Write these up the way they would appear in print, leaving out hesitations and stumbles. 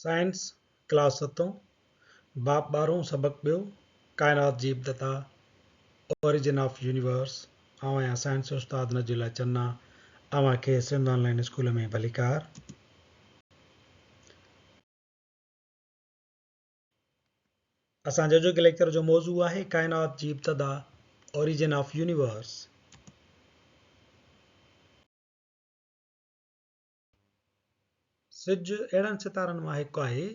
Science, class ستون، باب ٻارهون، سبق ٻيو، ڪائنات جي ابتدا، Origin of Universe، آئون آهيان سائنس استاد نجي الله چنا، اوهان کي سنڌ آن لائين اسڪول ۾ ڀليڪار. اسان جو اڄوڪي ليڪچر جو موضوع آهي ڪائنات جي ابتدا، Origin of Universe. سج اهڙن ستارن مان هڪ آهي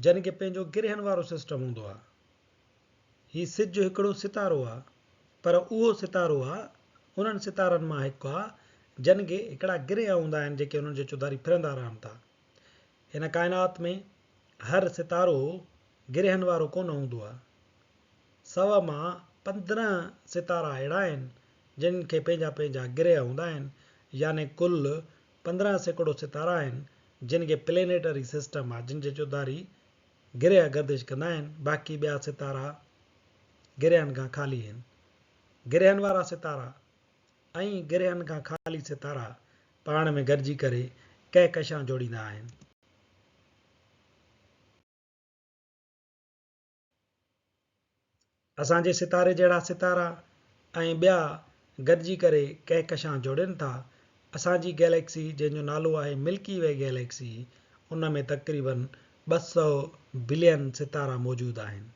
جن کي پنهنجو گرهن وارو سسٽم هوندو آهي. هي سج هڪڙو ستارو آهي پر اهو ستارو آهي انهن ستارن مان هڪ آهي جن کي هڪڙا گرهه هوندا آهن جيڪي انهن جي چوڌاري ڦرندا رهن ٿا. هن ڪائنات ۾ هر ستارو گرهن وارو ڪونه هوندو آهي. سو مان 15 ستارا اهڙا آهن جن کي پنهنجا پنهنجا گرهه هوندا آهن يعني ڪل 15% ستارا آهن جن کي پلينيٽري سسٽم آهي جن جي چوڌاري گرهه گردش ڪندا آهن باقي ٻيا ستارا گرهن کان خالي آهن. گرهن وارا ستارا ۽ گرهن کان خالي ستارا پاڻ ۾ گڏجي ڪري ڪهڪشان جوڙيندا آهن. اسان جي ستاري جهڙا ستارا ۽ ٻيا گڏجي ڪري ڪهڪشان جوڙين ٿا. اسان جي گئليڪسي جنهن جو نالو آهي ملڪي وي گئليڪسي ان ۾ تقريبن 200 بلين ستارا موجود آهن.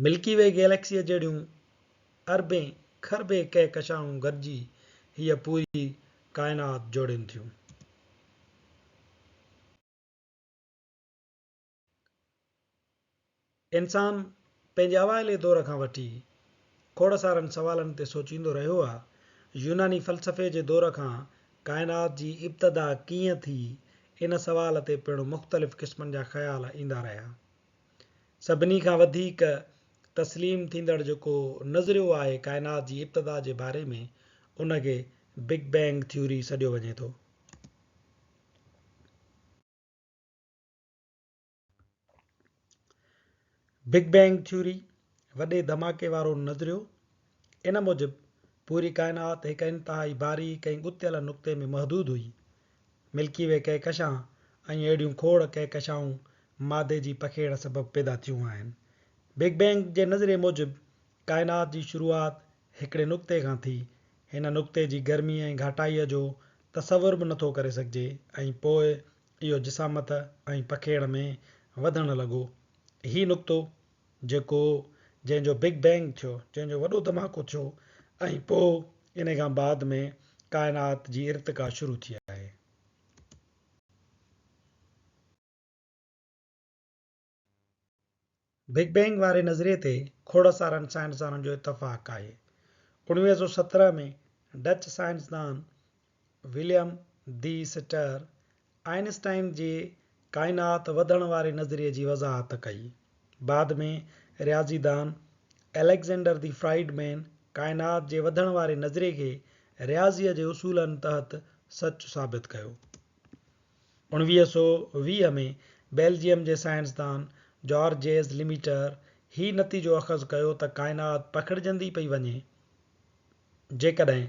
ملڪي وي گئليڪسيء جهڙيون اربين کربين ڪهڪشائون گڏجي هيء پوري ڪائنات جوڙين ٿيون. انسان پنهنجي اوائلي دور کان وٺي کوڙ سارن سوالن تي سوچيندو رهيو آ. يوناني فلسفي جي دور کان ڪائنات جي ابتدا ڪيئن ٿي، ان سوال تي پڻ مختلف قسمن جا خيال ايندا رهيا. سڀني کان وڌيڪ تسليم ٿيندڙ جيڪو نظريو آهي ڪائنات جي ابتدا جي باري ۾ ان کي بگ بينگ ٿيوري سڏيو وڃي ٿو. بگ بينگ ٿيوري، وڏي ڌماڪي وارو نظريو، ان موجب پوري ڪائنات هڪ انتهائي باريڪ ۽ ڳتيل نقطي ۾ محدود هئي. ملڪي وي ڪهڪشان ۽ اهڙيون کوڙ ڪهڪشائون مادي جي پکيڙ سبب پيدا ٿيون آهن. بگ بينگ جي نظريي موجب ڪائنات جي شروعات هڪڙي نقطي کان ٿي. هن نقطي جي گرمي ۽ گهاٽائيء جو تصور به نٿو ڪري سگهجي ۽ پوء اهو جسامت ۽ پکيڙ ۾ وڌڻ لڳو. هي نقطو جيڪو جنهن جو بگ بينگ ٿيو، جنهن جو وڏو ڌماڪو ٿيو ۽ پوء ان کان بعد ۾ ڪائنات جي ارتقا شروع ٿي آهي. بگ بينگ واري نظريي تي کوڙ سارن سائنسدانن جو اتفاق آهي. 1917 ۾ ڊچ سائنسدان وليم the sitter Einstein جي ڪائنات وڌڻ واري نظريي جي وضاحت ڪئي. بعد ۾ رياضيدان اليگزينڊر the fried مين ڪائنات جي وڌڻ واري نظريي کي رياضيء جي اصولن تحت سچ ثابت ڪيو. 1920 ۾ بيلجيم جي سائنسدان جارجيز ليميٽر هي نتيجو اخذ ڪيو ته ڪائنات پکڙجندي پئي وڃي، جيڪڏهن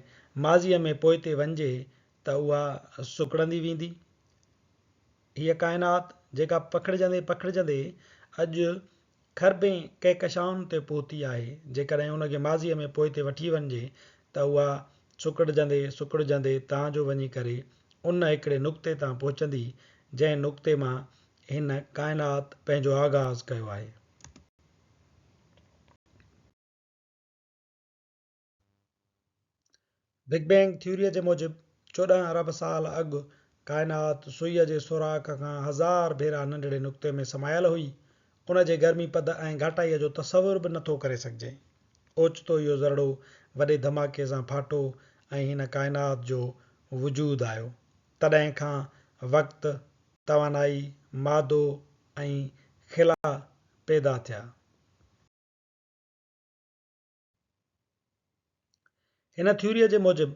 ماضيء ۾ پوئتي وڃجي ته اها سڪڙندي ويندي. هيء ڪائنات جيڪا پکڙجندي پکڙجندي اڄ کربين ڪهڪشائن تي پهتي آهي، جيڪڏهن ان کي ماضيء ۾ پوئتي وٺي وڃجي ته اها سڪڙجندي سڪڙجندي تان جو وڃي ڪري ان هڪڙي نقطي تان پهچندي، جنهن نقطي مان هن ڪائنات پنهنجو آغاز ڪيو آهي. بگ بينگ ٿيوريء جي موجب 14 ارب سال اڳ ڪائنات سوئيء جي سوراخ کان هزار ڀيرا ننڍڙي نقطي ۾ سمايل هئي. ان جي گرمي پد ۽ گهاٽائيء جو تصور به نٿو ڪري سگهجي. اوچتو اهو ذرڙو وڏي ڌماڪي سان ڦاٽو ۽ هن ڪائنات جو وجود آيو. تڏهن کان وقت، توانائي، مادو ۽ خلا پيدا ٿيا. هن ٿيوريء جي موجب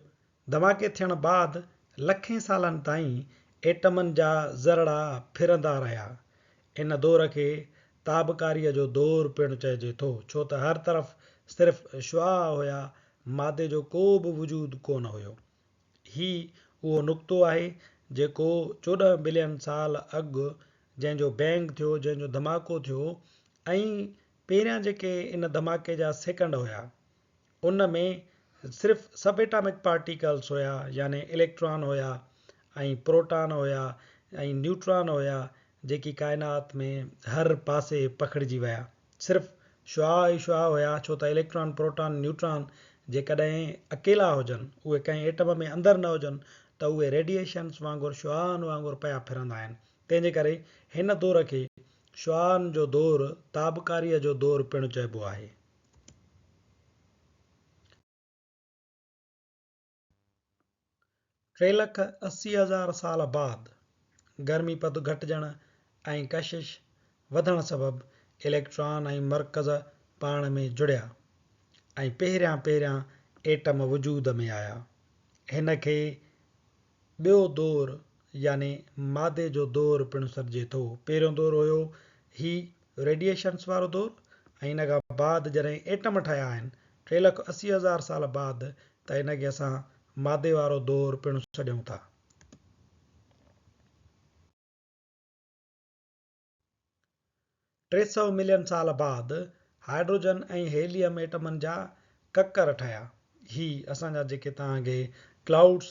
ڌماڪي ٿيڻ بعد لکين سالن تائين ايٽمن جا ذرڙا ڦرندا رهيا. ان دور کي تابڪاريء جو دور پڻ چئجي ٿو، ڇو ته هر طرف صرف شعاع هيا، مادي جو ڪو به وجود ڪونه هيو. هي اهو نقطو آهي جيڪو 14 بلين سال اڳ جنهن جو بينگ ٿيو، جنهن جو ڌماڪو ٿيو ۽ پهريان جيڪي ان ڌماڪي جا سيڪنڊ هيا ان ۾ صرف سب ايٽامڪ پارٽيڪلس هيا يعني اليڪٽران هيا ۽ پروٽان هيا ۽ نيوٽران هيا جيڪي ڪائنات ۾ هر پاسي پکڙجي ويا. صرف شعاع ئي شعاع هيا ڇو ته اليڪٽران، پروٽان، نيوٽران جيڪڏهن اڪيلا هجن، اهي ڪنهن ايٽم ۾ اندر نه هجن ته اهي ريڊيئيشنس وانگر شعاعن وانگر پيا ڦرندا آهن. تنهن جي ڪري هن دور کي شعاعن جو دور، تابڪاريء جو دور پڻ چئبو آهي. 3,80,000 سال بعد گرمي پد گهٽجڻ ۽ ڪشش وڌڻ سبب اليڪٽران ۽ مرڪز پاڻ ۾ جڙيا ۽ پهريان پهريان ايٽم وجود ۾ آيا. هن کي ٻيو دور يعني مادي جو دور پڻ سڏجي ٿو. پهريون دور هيو هي ريڊيئيشنس وارو دور ۽ ان کان بعد جڏهن ايٽم ٺهيا آهن 3,80,000 سال بعد ته ان کي اسان مادي وارو دور پڻ سڏيون ٿا. 300 ملين سال بعد هائيڊروجن ۽ هيليم ايٽمن جا ڪڪر ٺهيا. هي اسان جا جيڪي توهان کي ڪلائوڊس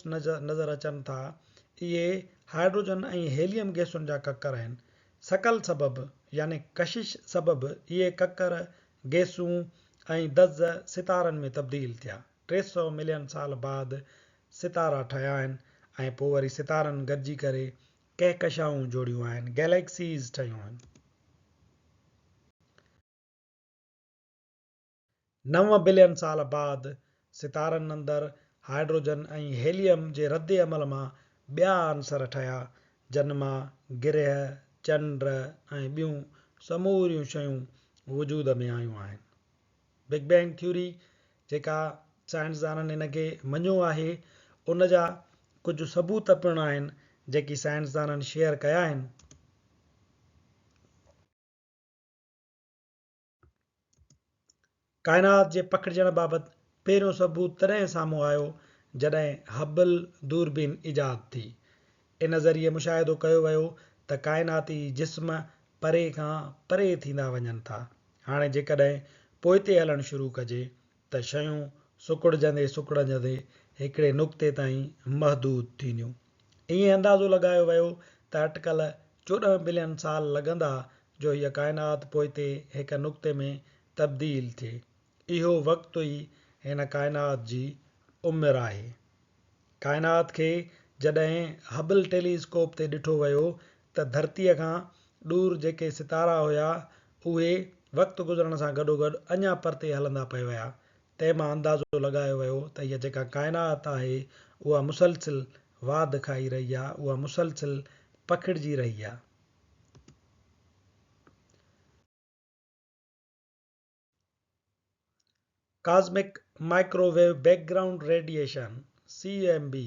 نظر اچن ٿا اهي هائيڊروجن ۽ هيليم گئسن جا ڪڪر آهن. ثقل سبب يعني ڪشش سبب اهي ڪڪر، گئسون ۽ دز ستارن ۾ تبديل ٿيا. 300 ملين سال بعد ستارا ٺهيا آهن ۽ پوء وري ستارن گڏجي ڪري ڪهڪشائون جوڙيون آهن، Galaxies ٺهيون آهن. 9 بلين سال بعد ستارن اندر هائيڊروجن ۽ هيليم جي رد عمل مان ٻيا عنصر ٺهيا، جن مان گرهه، چنڊ ۽ ٻيون سموريون شيون وجود ۾ آيون آهن. بگ بينگ ٿيوري جيڪا سائنسدانن ان کي مڃيو آهي، ان جا ڪجهه ثبوت پڻ آهن، جيڪي سائنسدانن شيئر ڪيا آهن. ڪائنات جي پکڙجڻ بابت پهريون ثبوت تڏهن سامهون آيو جڏهن هبل دوربين ايجاد ٿي. ان ذريعي مشاهدو ڪيو ويو ته ڪائناتي جسم پري کان پري ٿيندا وڃن ٿا. هاڻي جيڪڏهن پوئتي هلڻ شروع ڪجي ته شيون سڪڙجندي سڪڙجندي هڪڙي نقطي تائين محدود ٿينديون. ائين اندازو لڳايو ويو ته اٽڪل 14 بلين سال لڳندا جو هيء ڪائنات پوئتي هڪ نقطي ۾ تبديل ٿئي. اهو وقت ئي هن ڪائنات جي عمر آهي. ڪائنات کي جڏهن هبل ٽيلي اسڪوپ تي ڏٺو ويو ته ڌرتيء کان ڏور جيڪي ستارا هيا اهي وقت گذرڻ سان گڏوگڏ اڃا پرتي هلندا پئي ويا. تنهن مان اندازو لڳايو ويو ته هيء جيڪا ڪائنات آهي اها مسلسل واڌ کائي رهي آهي، اها مسلسل پکڙجي رهي آهي. Cosmic microwave background radiation, CMB،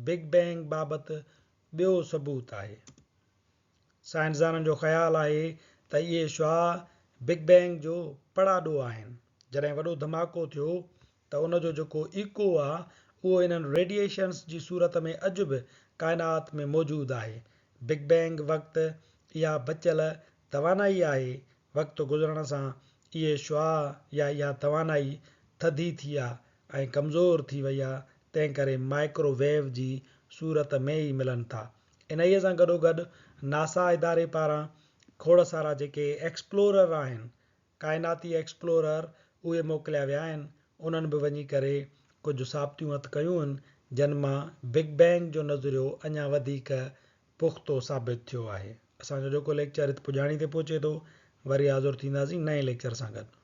big bang بابت ٻيو ثبوت آهي. سائنسدانن جو خيال آهي ته اهي شعاع بگ بينگ جو پڙاڏو آهن. جڏهن وڏو ڌماڪو ٿيو ته ان جو جيڪو ايڪو آ اهو انهن ريڊيئيشنز جي صورت ۾ اڄ به ڪائنات ۾ موجود آهي. بگ بينگ وقت اها بچيل توانائي آهي. وقت گذرڻ سان اهي شعاع يا اها توانائي ٿڌي ٿي آ ۽ ڪمزور ٿي وئي آ تنهنڪري مائڪرو ويو جي صورت ۾ ئي ملن ٿا. انهيء سان گڏوگڏ ناسا اداري پاران کوڙ سارا جيڪي ايڪسپلورر آهن، ڪائناتي ايڪسپلورر، اهي موڪليا ويا آهن، انهن به وڃي ڪري ڪجهه ثابتيون هٿ ڪيون آهن، جن مان بگ بينگ جو نظريو اڃا وڌيڪ پختو ثابت ٿيو آهي. اسان جو اڄوڪو ليڪچر هت پڄاڻي تي پهچي ٿو. وري حاضر ٿينداسين نئين ليڪچر سان گڏ.